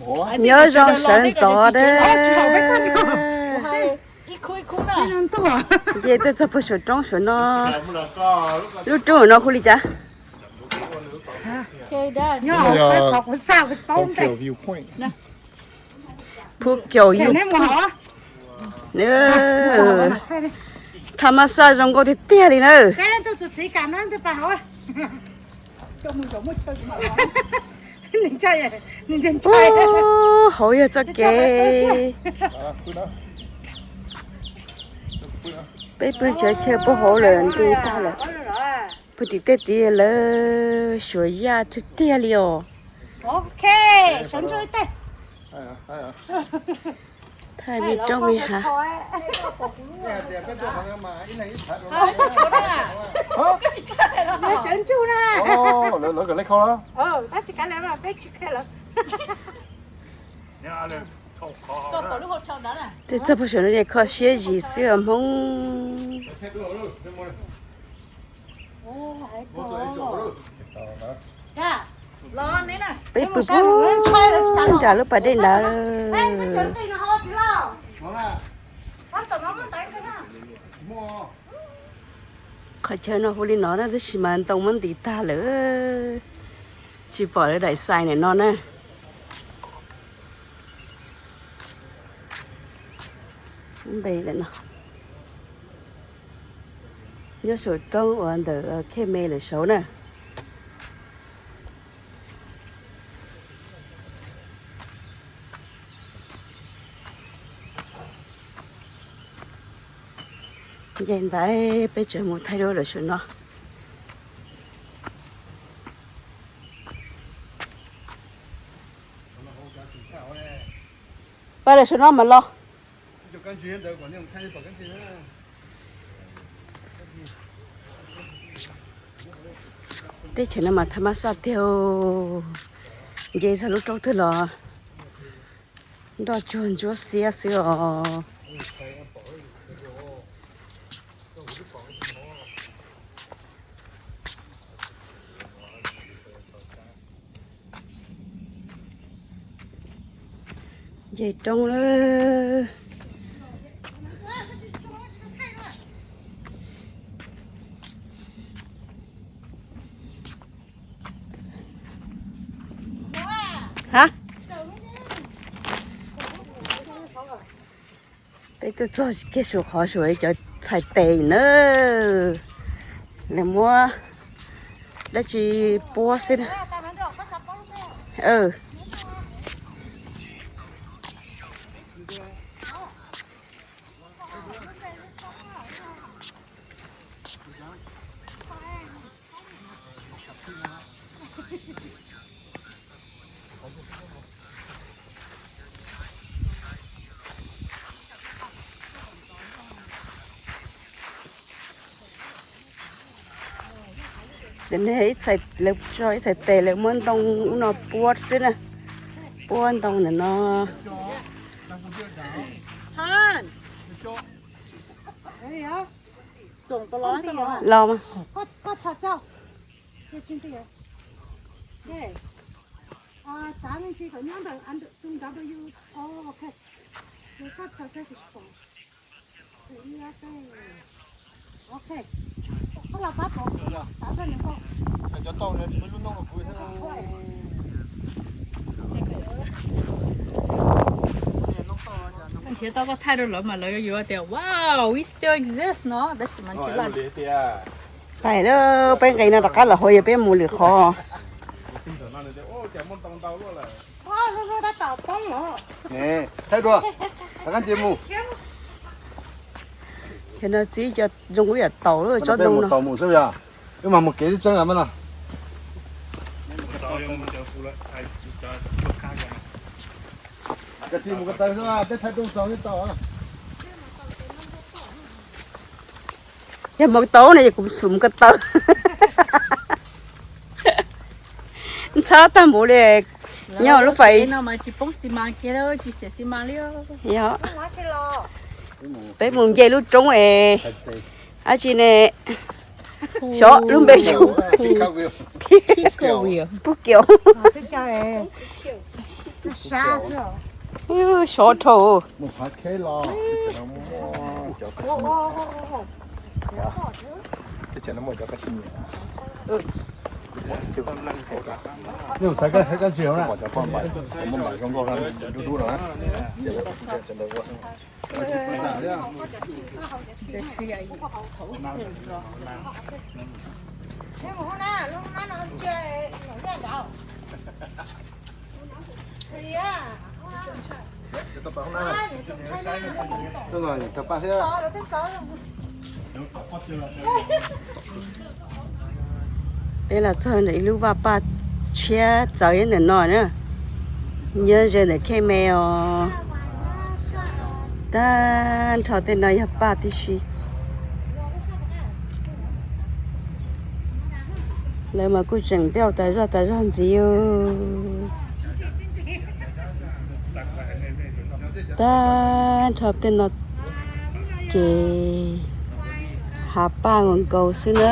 Nyob zoo sawv ntxov dab. Nce tuaj txog puag saum roob saum no. Lub roob no hu li cas? Phu Kiaum. Tha mas xaj zoo nkauj tiag tiag li na. Hauv yog txoj kev. Peb pw tsaws chaw puag hauv lawm nti tag lawm. Puag tim tej tid lawv suav yaj tiag tiag li os. Thaij me roob me hav. Tej txoj puag saum no ces kho siab zis xwb os Hmoob. Peb pw puag nram lub pas dej ntawd. Qhov chaw no hu li no na tab sis mas ntoo muab ntis tag lawm, tsis pom lawv daim xais ntawm no na. Npe lawm no, nyob saum roob uas ntawm Khej Me lawm saud na. Nce ntaiv peb tseem mus thaij duab lawm saum no. Pab lawm saum no mas los. Teb chaws no mas tha mas xaj tiag, nce txog lub roob twg los nroj tsuag ntsuab xiab xwb os. Nce roob lawm. Peb tuaj txog kiag saum qhov saum cov txhais tes na, lawv muab dab tsi puab xwb na. Cov neeg ib txhais, lawv tso ib txhais tes lawv muab ntoo ub no puab xwb na, puab ntoo ntawm no. Los mas. Nrhiav tau koj thaij rau lawv mas lawv yuav tias wow, we still exist no, tab sis mas nrhiav lawm. Pais lawm, peb nqis no rov qab los hauv, yog peb mus lwm qhov. Thaij dua, rov qab nce mus. Cov no txi cov zoo ib yam taum lub tsob ntoo no. Wb mas mus kev tseeb mas no. Yog mus ko taw no ces kuv xum mus ko taw. Ntxhab tag npaum li, nyob lub fais. Yog, peb mus nce lub roob es, dab tsi ne, xyov lub npe tsu, Pub Kiaum. Sov dhau. Peb los txog ntawm ib lub vaj paj tshiab txawv ib ntawm no na, nyob ze ntawm Khej Me os. Tag nrho tej no yog paj tib si. Lawv mas kuj tseem npeuj tas zog tas zog ntxiv. Tag nrho tej no ces hav paj nkaus nkaus xwb na.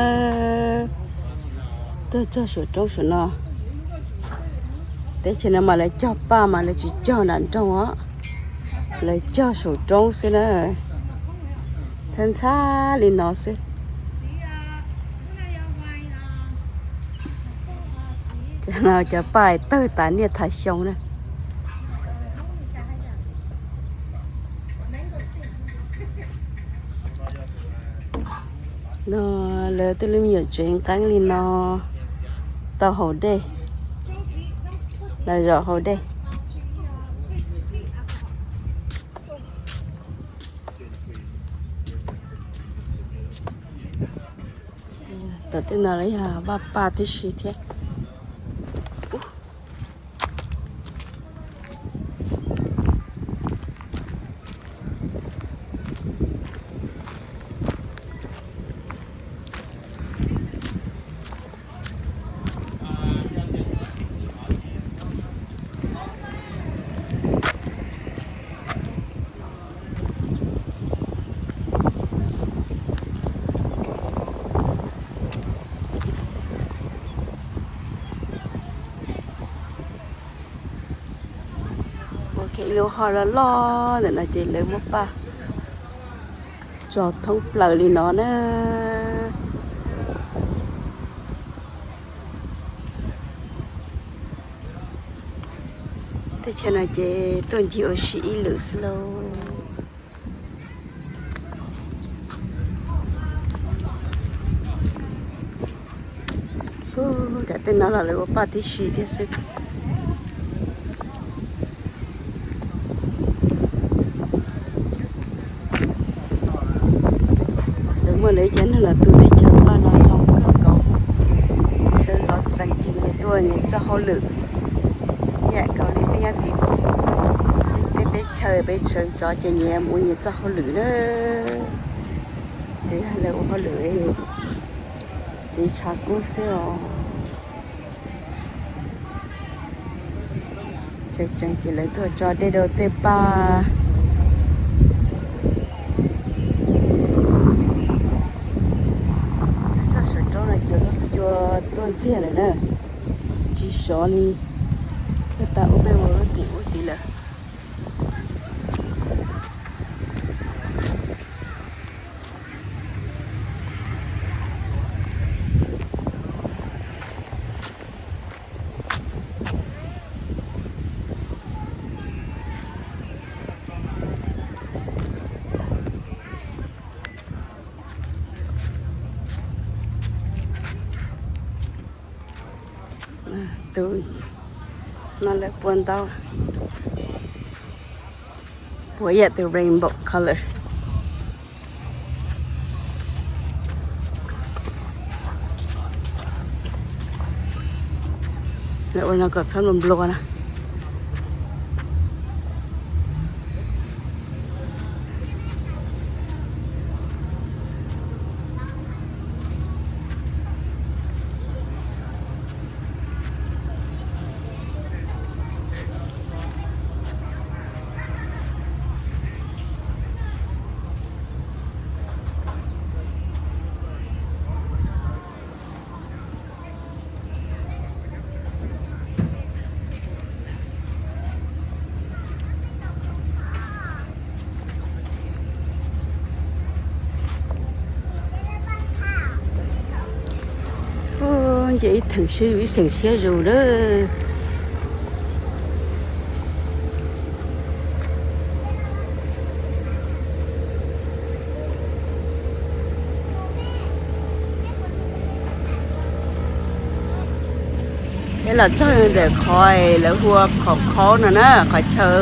Tuaj txog saum roob saum no, teb chaws no mas lawv cog paj mas lawv tsis cog nram nroog os, lawv cog saum roob xwb na. Ntxhab ntxhab li no xwb. Cov paj tawg tas niaj thav xyoo na. No lawv tej lub me nyuam tsev nqeeb li no tau haus dej, los zaum haus dej. Tom tej no los yog vaj paj tib si thiab. Ua ke ib lub ho loj loj ntawm no ces lawv muab paj tso thoob plaws li no na. Teb chaws no ces tuaj ncig ua si ib lwm xwb lauj. Ub, nram tej no los lawv ua paj tib si thiab xwb. Lawv muaj lawv cov neeg los tu teb chaws paj no zoo kawg nkaus. Sawv ntxov tsees ces nyias tuaj nyias txoj hauj lwm. Ib yam nkaus li peb nyob tim tej teb chaws peb sawv ntxov ces nyias mus nyias txoj hauj lwm na. Ces yog lawv ua hauj lwm tiv tshav kub xwb os. Sawv tsees ces lawv tuaj tso dej rau tej paj. Txog saum roob no ces lub cua tuaj ntxiag lawm na, tsis sov li. Tuaj tas ub peb mus lub tim ub tid lawm. Tus no lawv pua ntaub, pua ib yam tus rainbow color. Lawv ua no kom txhob nplua nplua na. Ces ib theem siab zus ib xeem siab zus lawm. Peb los txog ntawm qhov lawv hu ua qhov khaub no na, qhov chaw,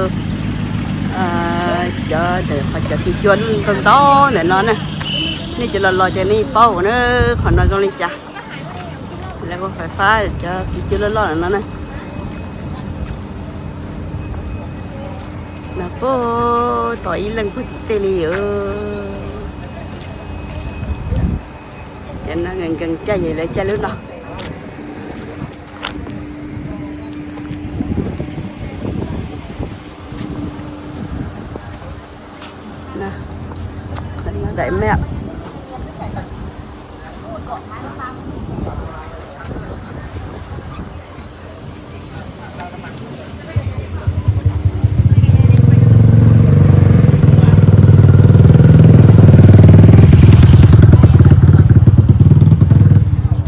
cov ntawm qhov cov tis cua ntau ntau ntawm no na. Nej cov los los ces nej paub na, qhov no zoo li cas. Lawv ua fais fab cov tis cua loj loj no na. No puag tom ib leeg puag tim tej li. Ces no nkees nkees caij yog lawv caij lub no. Daim map.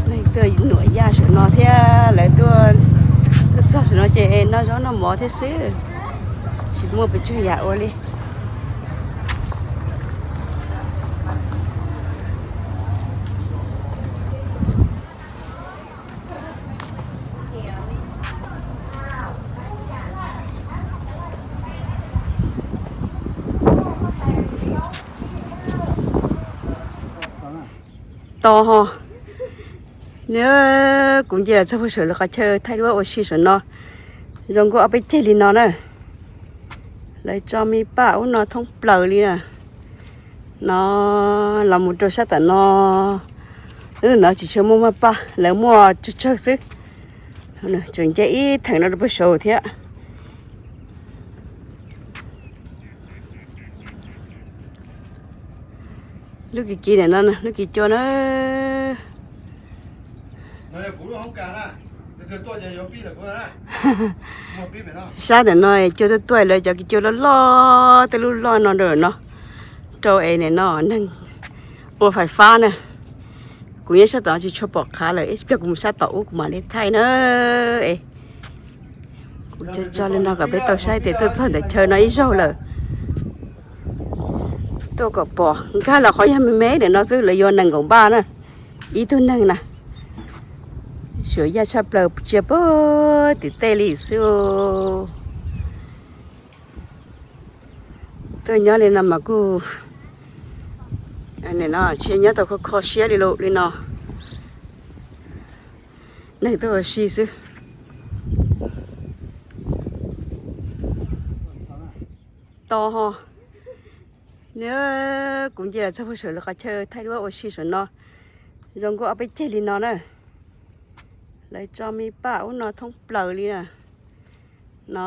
Neeg tuaj nuam yaj saum no thiab, lawv tuaj, tuaj txog saum no ces noj zaub noj mov thiab xwb, tsis muaj pes tsawg yam ua li. To ho. Nws, kuv nce los txog puag saum lawv qhov chaw thaij duab ua si saum no, zoo nkauj ob peb ceg li no na. Lawv tso me paj ub no thoob plaws li na. No los mus rau sab tom no, wb no tsis tshua muaj maj paj, lawv muaj tsawg tsawg xwb. Tseem nce ib theem no rau puag saud thiab. Lub kis kis ntawm no, lub kis cua na. Sab ntawm no cua tuaj tuaj lawv cov kis cua loj loj, tej lub loj no rau no, rau es nim no neeg ua fais fab na. Kuv nyob sab tom tsis tshua pom qhav lawm, ib pliag kuv mus sab tom ub kuv mam li thaij na. Es kuv tso tso li no kom peb tau saib tias tuaj txog ntawm chaw no ib zaug lawm. Tuaj kom pom nkag los qhov yog me me ntawm no xwb lawv yuav nees nkaum npaj na, ib tug neeg na. Suav yaj tshaj plaws ntsia puag tim tej li xwb. Tuaj nyob li no mas kuj, nim no tsis nyob tau kho kho siab li lawm li no. Neeg tuaj ua si xwb. To ho. Nws, kuv nce los txog puag saum lawv qhov chaw thaij duab ua si saum no, zoo nkauj ob peb ceg li no na. Lawv tso me paj ub no thoob plaws li na. No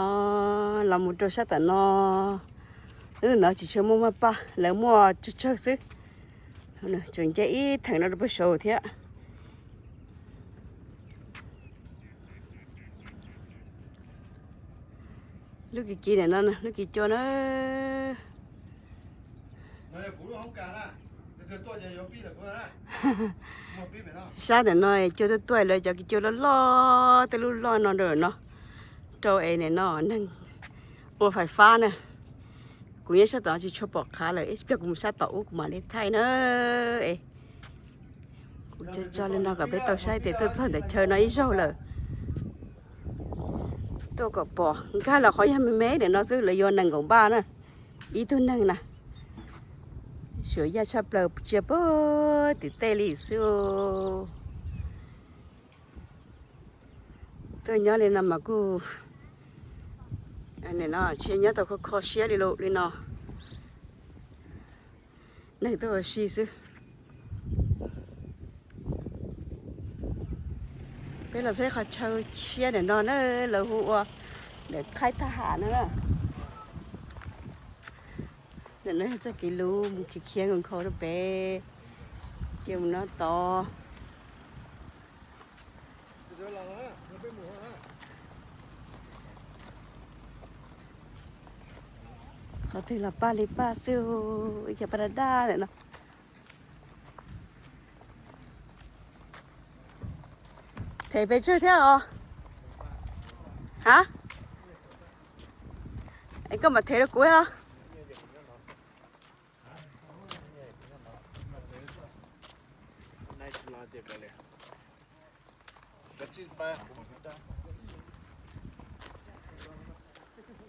los mus rau sab tom no, wb no tsis tshua muaj maj paj, lawv muaj tsawg tsawg xwb. Tseem nce ib theem no rau puag saud thiab. Lub kis kis ntawm no, lub kis cua na. Sab ntawm no cua tuaj tuaj lawv cov kis cua loj loj, tej lub loj no rau no, rau es nim no neeg ua fais fab na. Kuv nyob sab tom tsis tshua pom qhav lawm, ib pliag kuv mus sab tom ub kuv mam li thaij na. Es kuv tso tso li no kom peb tau saib tias tuaj txog ntawm chaw no ib zaug lawm. Tuaj kom pom nkag los qhov yog me me ntawm no xwb lawv yuav nees nkaum npaj na, ib tug neeg na. Suav yaj tshaj plaws ntsia puag tim tej li xwb. Tuaj nyob li no mas kuj, nim no tsis nyob tau kho kho siab li lawm li no. Neeg tuaj ua si xwb. Peb los saib qhov chaw tshiab ntawm no na, lawv hu ua ntawm Thaib Thaj Ham no na. Ntawm no yog txoj kev lub mus khiav khiav nkaus nkaus rau pem, ces mus no tod. Qhov twg los paj li paj xwb, ib co paj daj daj ntawm no. Them pes tsawg thiab os? Ha? Es koj mam them rau kuv los.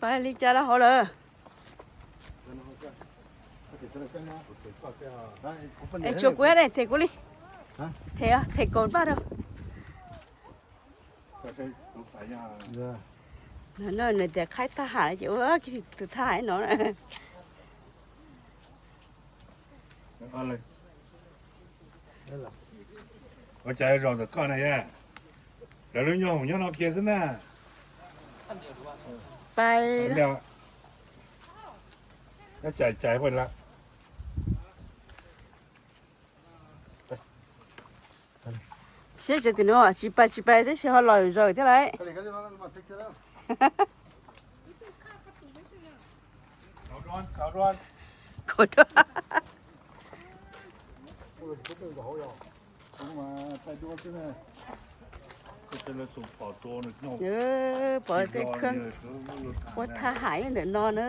Pab li cas los hauv lawm? Es tsuav kuv ne, them kuv li. Them, them kaum paj rau. No nws tias qhaib thaj ham ces ua tus thaj ham no. Ua cas zaum ntawm koj na yom? Lawv lub nyuag hoom nyob no kiag xwb na. Pais. Nyob cais cais pais lawm. Siab tsev tim nuav tsis pais tsis pais tab sis ho los zaum thiab lauj. Pom tej khab ua thaj ham ntawm no na.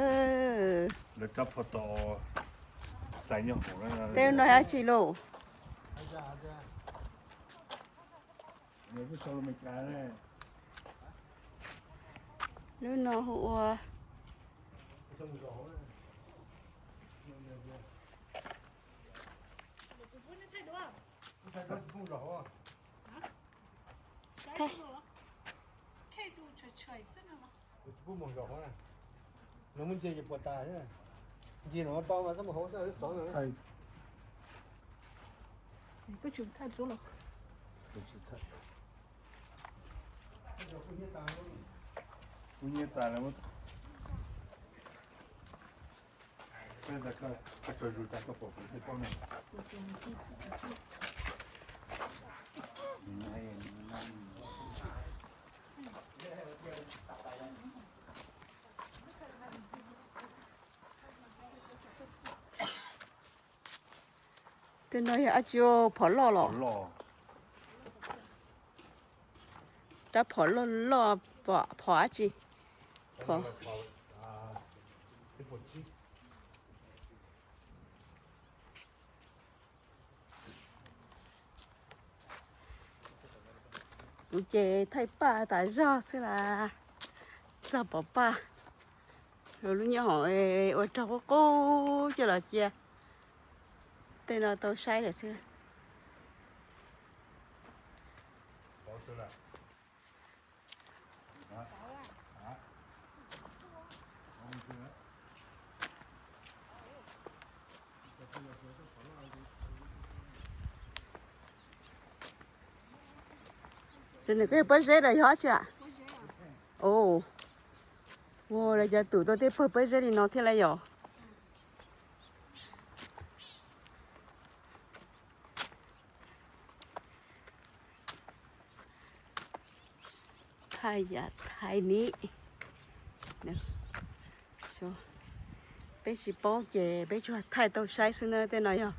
Tej no dab tsi lauj? Lub no hu ua Tej no yog dab tsi, phom loj los? Rab phom loj loj, phom dab tsi? Phom. Kuv ces thaij paj tas zog xwb las, txog pov paj. Lub nyuag hoom ua rog qub qub coj los cia. Tej no tau saib lawm xwb. Tus nws koj yog pob zeb los yog dab tsi? Ua li cas tus tau tej pawg pob zeb li no thiab lauj yom? Thaij yam thaij ni. Peb tsis paub ces peb tsuas thaij tau saib xwb na, tej no yog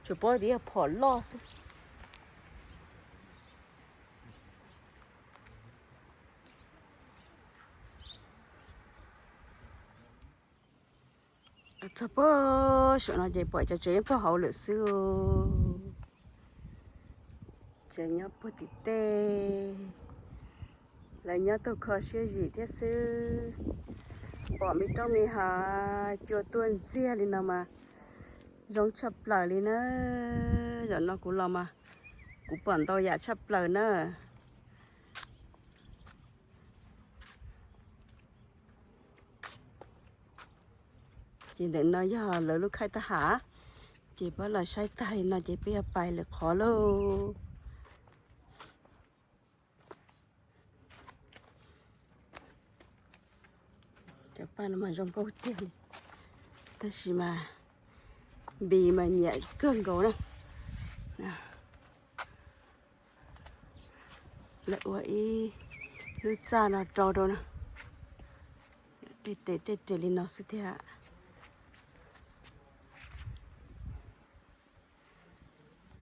tsuas paub tias yog phom loj xwb. Txog puag saum no ces pom cov tsev nyob puag hauv lawm xwb. Tsev nyob puag tim tej, lawv nyob tau kho siab zim thiab xwb. Pom me roob me hav cua tuaj ntxiag li no mas zoo tshaj plaws li na. Zaum no kuv los mas kuv pom ntau yam tshaj plaws na. Ces ntawm no yog lawv lub khaij tab ham, ces peb los saib tag li no ces peb yuav pais lwm qhov lauj. Cov paj no mas zoo nkauj tiag li, tab sis mas npis mas nyiam kawg nkaus na. Lawv ua ib lub txaj no rau rau na, tej tes tej tes li no xwb thiab.